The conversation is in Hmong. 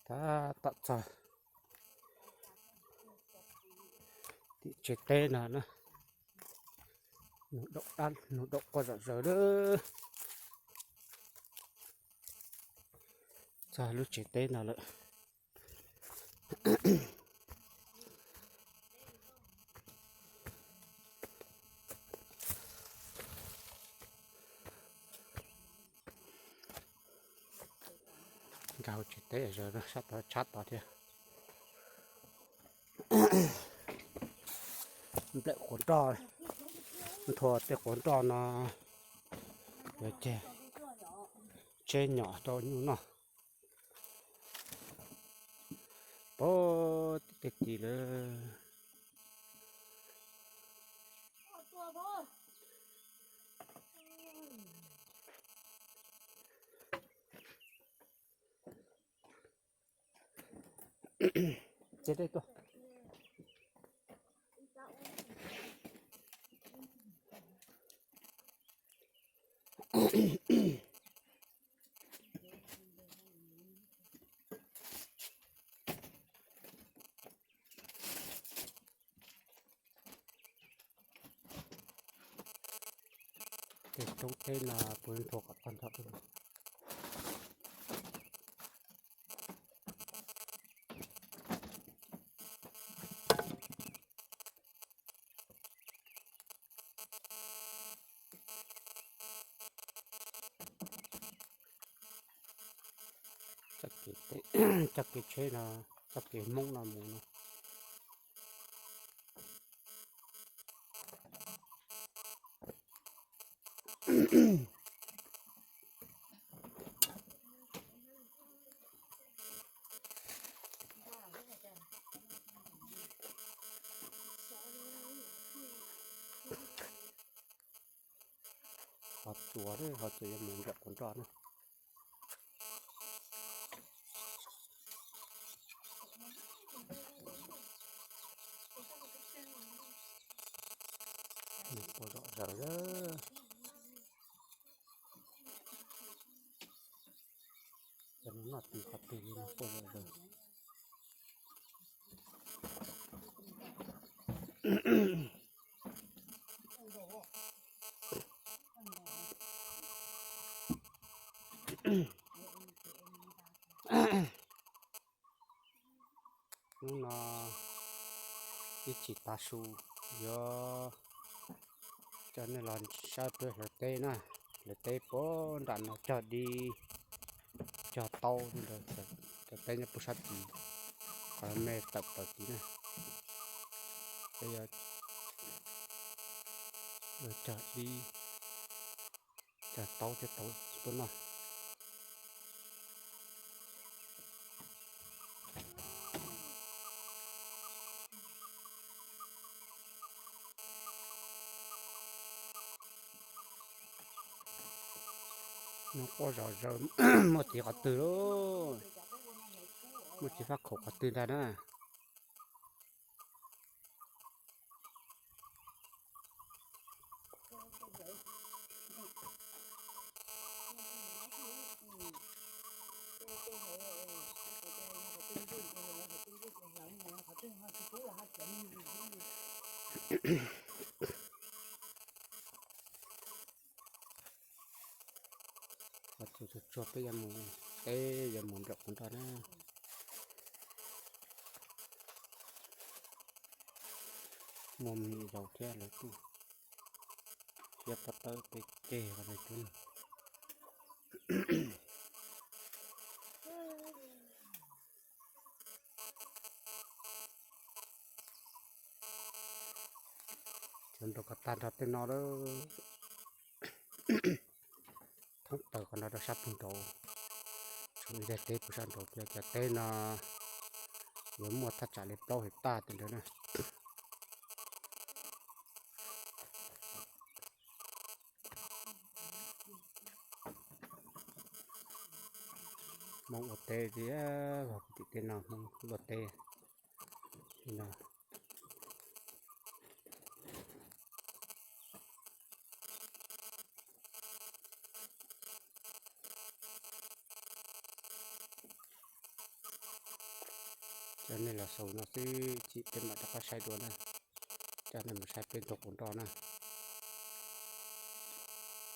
Tab tom txog tim tsev teb no na, nug dab nug dab quaj zom zaws na. Txog lub tsev teb no lawm. Nkag hauv tsev teb zaws sab tod tshab tod thiab. Nplawm quav nroj, nthua tej quav nroj no yuav ceg tsheb nyom rau nyuj noj. Pab tej tis lawm. Ces dej tuaj. Tej roob teb no puas nthua kom tag nrho. Txoj kev tsheb no, txoj kev Hmoob no mus no. Ho tsuas, ho tsuas yuav mus nram quav nroj na. Nws quaj zom zaws. Cov no noj twg qhov twg li no quaj zom zaws. Hnub no ib chim tav su yuav coj nej los saib peb hlawv teb na. Hlawv teb puag nram no cog dib, cog taub, cov teb nyob puag sab tid, qhov me tawm plaws tid na. Peb yuav cog dib, cog taub thiab taub tuaj noj. Nws quaj zom zaws, muaj txiv qhov twg lauj? Muaj txiv fab khaum qhov twg ntag na? Qhov tsuag tsuag peb yuav mus teb, yuav mus nram quav nroj na. Muaj me nyuam yaus thiab lawv kuj thiab pob tawb peb ceg qhov no cub. Cov nrog ko tag nrho tej no lawm. Thoob plaws qhov no rau sab pug nraud, tshuav ib daim teb puag sab nraud thiab. Cov teb no yuav muaj thaj tsam li plaub hais taj tej ntawd na. Hmoob ua teb tiag, tim teb no Hmoob ua teb no. Coj nej los xaus no xwb, peb mam rov qab saib dua na. Coj nej mus saib peb ntug qub nroj na.